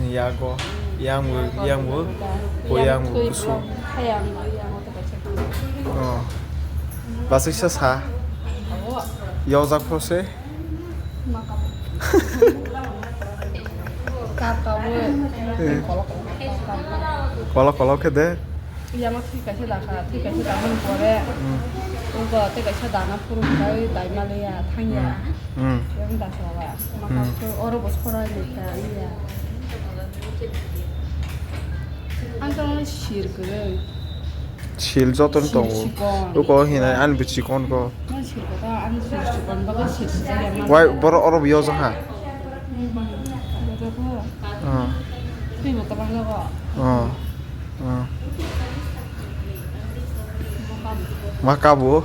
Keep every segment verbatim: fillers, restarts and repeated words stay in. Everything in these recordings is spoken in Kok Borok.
Yago, yang bo, yang bo, bo yang bo kusu. Oh. Basai sa sa. Yojak pho se. Kap kap bo. Eh. Kolok kolok khe de. Yama thwi kaisa dakha, thwi kaisa dakha ni pore. Hmm. Ugo tei kaisa dana phuru khai dai maliya thangya. Hmm. Hmm. Yang dakha ba. Hmm. Oro bo sora ni kha iya. Ang tong sir kwrwi. Sil joto no tongo. Sil chikon. Uko hinai ani bo chikon ko. Nang sir ko ta, ani sir chikon ba sir sijak ya. Wai boro oro bo yojak ha. Hmm. Yojak ko. Ah. Twi bo tabang jago. Ah. Ah. Makabo.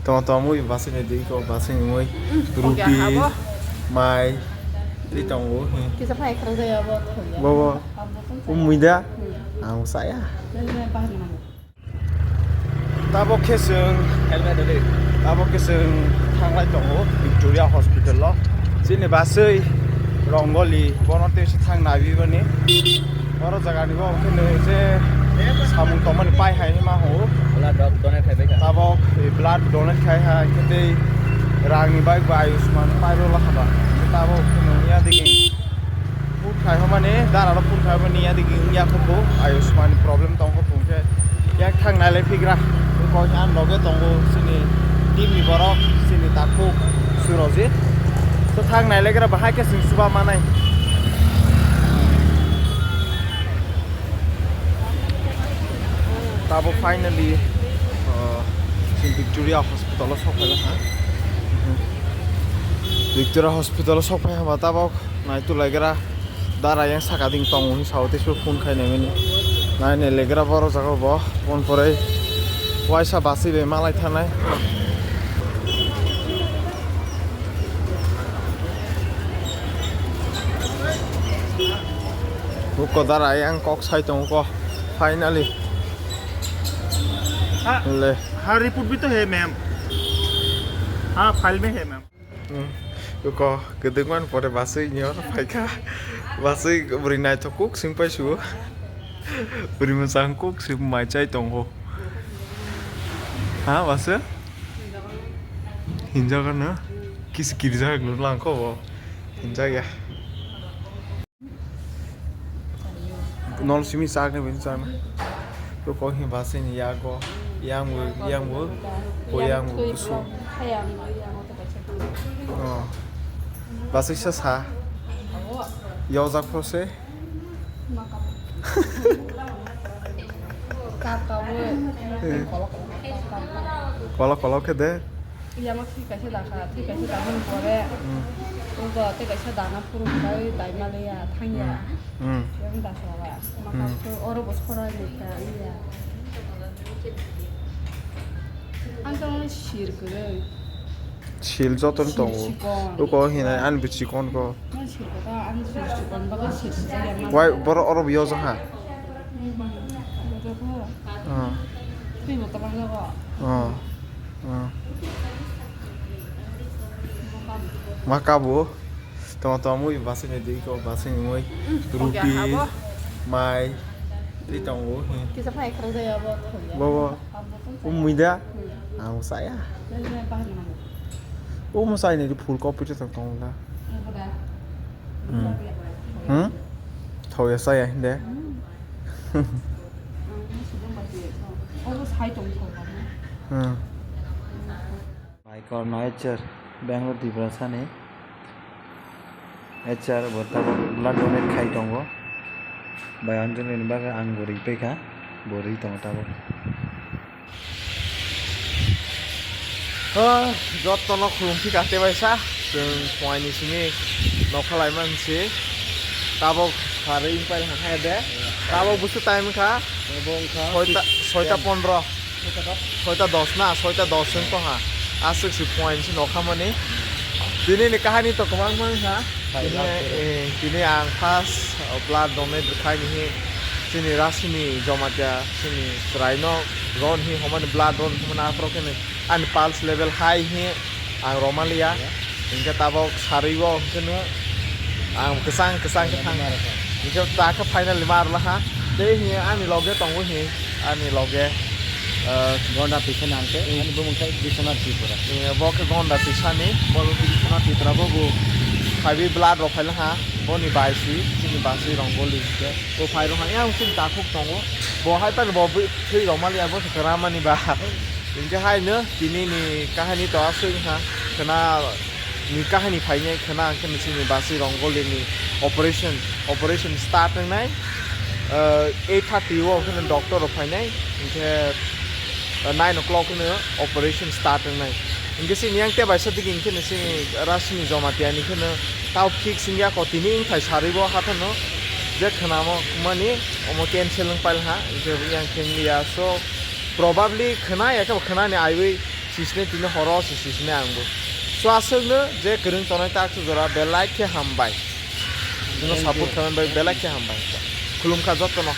Tong tong mui basing ni dui ko basing mui. Hmm, ruti, oke, habo. Mai. Twi tongo. Hmm. Kisa phai khrang jaya bo thoi ya. Bobo. Habo tong. Umui da. Hmm. Ang saya. Nang nang bahar nang. Tabok khe chwng, tabok khe chwng thanglai tongo Victoria Hospital o. Chini baswi Rongoli, bono tei se thang naibibani. Oro jagani bo khe nw je samung tongmani pai hai ma ho. Blood donate khai bai kha. Tabok, eh, blood donate khai ha, khe tei rangni bai bo Ayushman pai rw la haba. Tabok khe nw ya digi. Phun khai hwnmani, dara rok phun khai hwnmani, yadi wngya kho bo, Ayushman problem tong kho bo, hwnkhe yak thang nai lai phigra, wngkha khe ani loge tongo chini team ni borok, chini takhuk Surojit. So thang nai lai gra bahai khe chwng chuba manai. Tabuk finally, uh, chini Victoria Hospital o sok phai ha. Victoria Hospital o sok phai ha ba tabuk. Nai tulaigra dara yang saka ding tongo hwnwi sao tei phone khai naimani. Nai nelegra borok jaga bo phone porei waisa basui bai malai thanai. Buko dara yang kok sai tongo ko finally. हाँ, Le. हाँ, रिपोर्ट भी तो है, मैम। हाँ, फाइल में है, ma'am. Hmm. Uko kwdwkmani pore basui ni oro phaikha. Basui bwrwi naithok kuk swng paisio. Bwrwi mwchang kuk swng mai chai tongo. Ha, basa? Hinjago no? Kisi kirijak no langkho bo. Hinjak ya. Nol simi chakni bini chakna. Rukok hi basini yago. Yang bo, yang bo. Bo yang bo kusu. Oh. Basui sa sa. Yojak pho se. Kap kap bo. Eh. Kolok kolok khe de. Yama thwi kaisa dakha, thwi kaisa dakha ni pore. Hmm. Ugo tei kaisa dana phuru khai dai maliya thangya. Hmm. Hmm. Yang dakha ba. Hmm. Oro bo sora ni kha iya. Ang tong sir kwrwi. Sil joto no tongo. Sil chikon. Uko hinai ani bo chikon ko. Nang sir ko ta, ani sir chikon ba sir sijak ya. Wai boro oro bo yojak ha. Hmm. Yojak ko. Ah. Twi bo tabang jago. Ah. Ah. Makabo. Tong tong mui basini dui ko basini mui. Hmm, ruti, oke, habo. Mai. Twi tongo. Hmm. Kisa phai khrang jaya bo thoi ya. Bobo. Habo tong. Umui da. Hmm. Ang saya. Nang nang bahar nang. O mo sai ni full copy te tong tong da. Ang ko da. Hmm. Hmm? Thau ya saya hinde. Hmm. Ang ni sudung ba ti. O bo sai tong tong ba. Hmm. Mai korno H R, Bangalore Tiprasa ni H R bo tabok blood donate khai tongo. Bai Anjali ni bagwi ang bo ri paikha, bo ri tongo tabok. Ah, jotono khulumkhi kate baisa, chwng phuaini simi nokha laima hinsi. Tabok sari pai hangkha de. Tabok busu time kha. Abo wngkha soita, six soita ten. Pondro. Soita dos. Soita dos na, soita dos wng tongha. Aswk si point si nokha mani. Tini ni kahani to kwbang mang ha. Hai, tini, last eh, tini ang first, uh, blood donate khai ni hi. Chini Rasini Jomatia, chini chwraino ron hi homani blood ron homani aphro khe ni ani pulse level high hi. Ang romaliya, hingke tabok sarwi o hingke no ang kwchang kwchang khe thang. Hingke ta khe finally ma rwla ha. Tei hi ani loge tongo hi, ani loge, eh, Gonda Tisa nang khe, Hmm. ani bumung khe Biswanath Tripura. Eh, bo khe Gonda Tisani, bo Biswanath Tripura bo bo phaiwi blood rok phaila ha. Boni bai si, chini basi Rongoli hingke. Bo phai rok ha, yang chini takhuk tongo. Bo hai tak bo bwi thwi rok mali, abo se kwra mani ba. Hingke hai no, tini ni kahani to aswk wngkha. Khna ni kahani phainai khna hwnkhe chini basi Rongoli ni operation, operation start wngnai, ah, eight thirty o hwnkhe doctor rok phainai, hwnkhe, ah, nine o'clock hwnkhe operation start wngnai. Hwnkhe chini yang tebaisa digi hwnkhe chini Rasini Jamatia ni hwnkhe tao fix wngya ko tini wngthai sarwi bo hathano je khwnamo mani omo cancel wngpai ha, hwnkhe yang khe wngya so probably khwna ya khe bo khwnani aiwi sisne tini horo se sisne angbo. So aswkno je kwrwng tongnai tak se jora belai khe hambai. Chwngno Thank support you. Khlaimani bagwi belai khe hambai. Khulumkha jotono.